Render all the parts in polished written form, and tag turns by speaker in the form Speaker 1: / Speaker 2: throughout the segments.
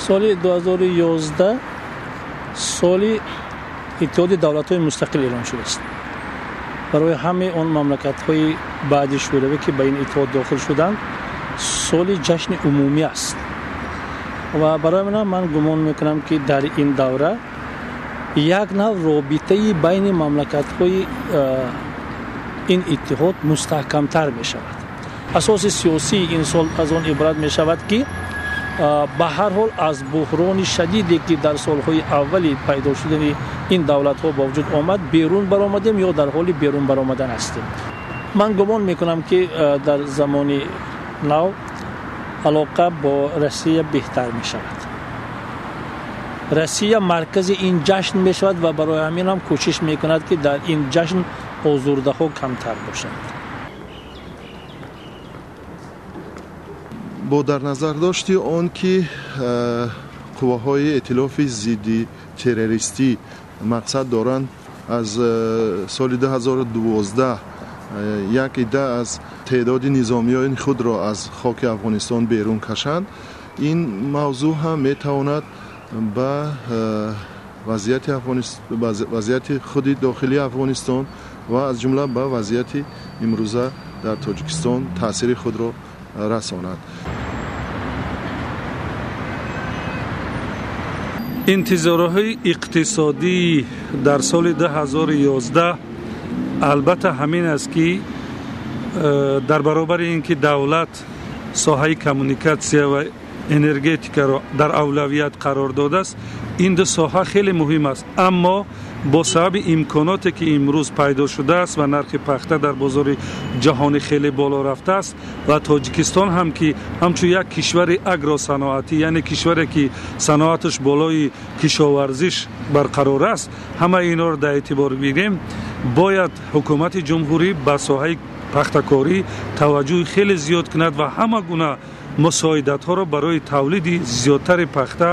Speaker 1: Соли 2011 соли Иттиҳоди давлатҳои мустақил эълон шудааст. Барои ҳамаи он мамлакатҳои баъди Шӯравӣ, ки ба ин иттиҳод дохил шуданд, соли ҷашни умумӣ аст. Ва барои ман гумон мекунам, ки дар ин давра як нав робитаи байни мамлакатҳои ин иттиҳод мустаҳкамтар мешавад. Асоси сиёсии ин сол аз он иборат мешавад, ки ба ҳар ҳол аз буҳрони шадиде, ки дар солҳои аввали пайдо шудани ин давлатҳо ба вуҷуд омад, берун баромадем ё дар ҳоли берун баромадан ҳастем. Ман гумон мекунам, ки дар замони нав алоқа бо Россия беҳтар мешавад. Россия маркази ин ҷашн мешавад ва барои ҳамин ҳам кӯшиш мекунад, ки дар ин ҷашн озурдаҳо камтар бошанд.
Speaker 2: Бо дар назар дошти он ки қувваҳои эътилофи зидди террористӣ мақсад доранд аз соли 2012 як идда аз теъдоди низомиёни худро аз хоки Афғонистон берун кашанд, ин мавзӯъ ҳам метавонад ба вазъияти худи дохилии Афғонистон ва аз ҷумла ба вазъияти имрӯза дар Тоҷикистон таъсири худро расонад.
Speaker 3: Интизориҳои иқтисодӣ дар соли 2011 албатта ҳамин аст, ки дар баробари ин ки давлат соҳаи коммуникатсия ва энергетикаро дар авлавият қарор додааст, ин ду соҳа хеле муҳим аст. Аммо бо сабаби имконоте ки имрӯз пайдо шудааст ва нархи пахта дар бозори ҷаҳонӣ хеле боло рафтааст ва Тоҷикистон ҳам ки ҳамчун як кишвари агросаноатӣ, яъне кишваре ки саноаташ болои кишоварзиш барқарор аст, ҳамаи инҳоро дар эътибор бигирем, бояд ҳукумати ҷумҳурӣ ба соҳаи пахтакорӣ таваҷҷӯҳи хеле зиёд кунад ва ҳама гуна мусоидатҳоро барои тавлиди зиёдтари пахта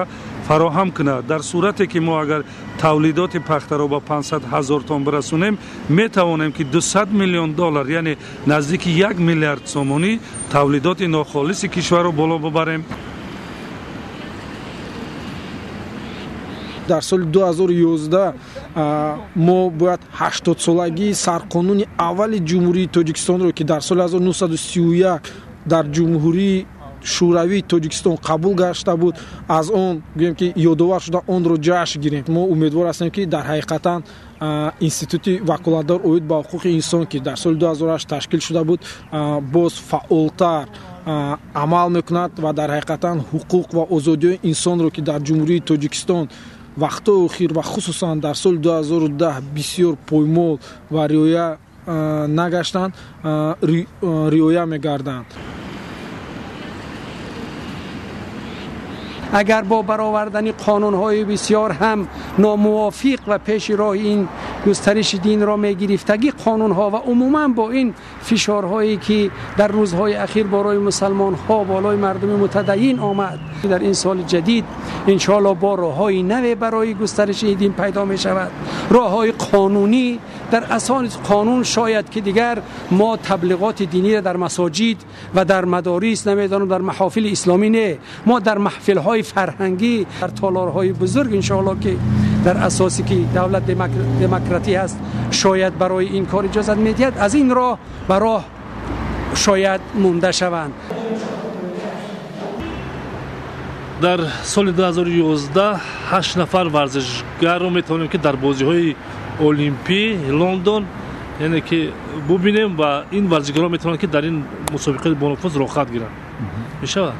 Speaker 3: фароҳам кунад. Дар сурате ки мо агар тавлидоти пахтаро ба 500 ҳазор тон бирасонем, метавонем ки 200 миллион доллар, яъне наздики 1 миллиард сомонӣ тавлидоти нохолиси кишварро боло бибарем.
Speaker 4: Дар соли 2011 мо бояд 80-солагии сарқонуни аввали Ҷумҳурии Тоҷикистонро, ки дар соли 1931 дар Ҷумҳурии Шӯравии Тоҷикистон қабул гашта буд, аз он гӯем ки ёдовар шуда онро ҷашн гирем. Мо умедвор ҳастем, ки дар ҳақиқатан институти ваколатдор оид ба ҳуқуқи инсон, ки дар соли 2008 ташкил шуда буд, боз фаъолтар амал мекунад ва дар ҳақиқатан ҳуқуқ ва озодиҳои инсонро, ки дар Ҷумҳурии Тоҷикистон вақтҳои охир ва хусусан дар соли 2010 бисёр поймол ва риоя нагаштанд, риоя мегарданд.
Speaker 5: Агар бо баровардани қонунҳои бисёр ҳам номувофиқ ва пеши роҳи ин густариши динро мегирифтагӣ қонунҳо ва умуман бо ин фишорҳое ки дар рӯзҳои ахир барои мусалмонҳо болои мардуми мутадайин омад, дар ин соли ҷадид иншоаллоҳ бо роҳҳои наве барои густариши дин пайдо мешавад, роҳҳои қонунӣ. Дар асоси қонун шояд ки дигар мо таблиғоти диниро дар масоҷид ва дар мадорис, намедонам, дар маҳофили исломӣ не, мо дар маҳфилҳои фарҳангӣ, дар толорҳои бузург иншоаллоҳ ки дар асосе ки давлат демократӣ аст, шояд барои ин кор иҷозат медиҳад, аз ин роҳ ба роҳ шояд монда шаванд.
Speaker 6: Дар соли 2011 8 нафар варзишгарро метавонем ки дар бозиҳои Олимпӣ Лондон, яъне ки бубинем ва ин варзишгарон метавонанд ки дар ин мусобиқаи бонуфуз роҳхат гиранд. Мешавад?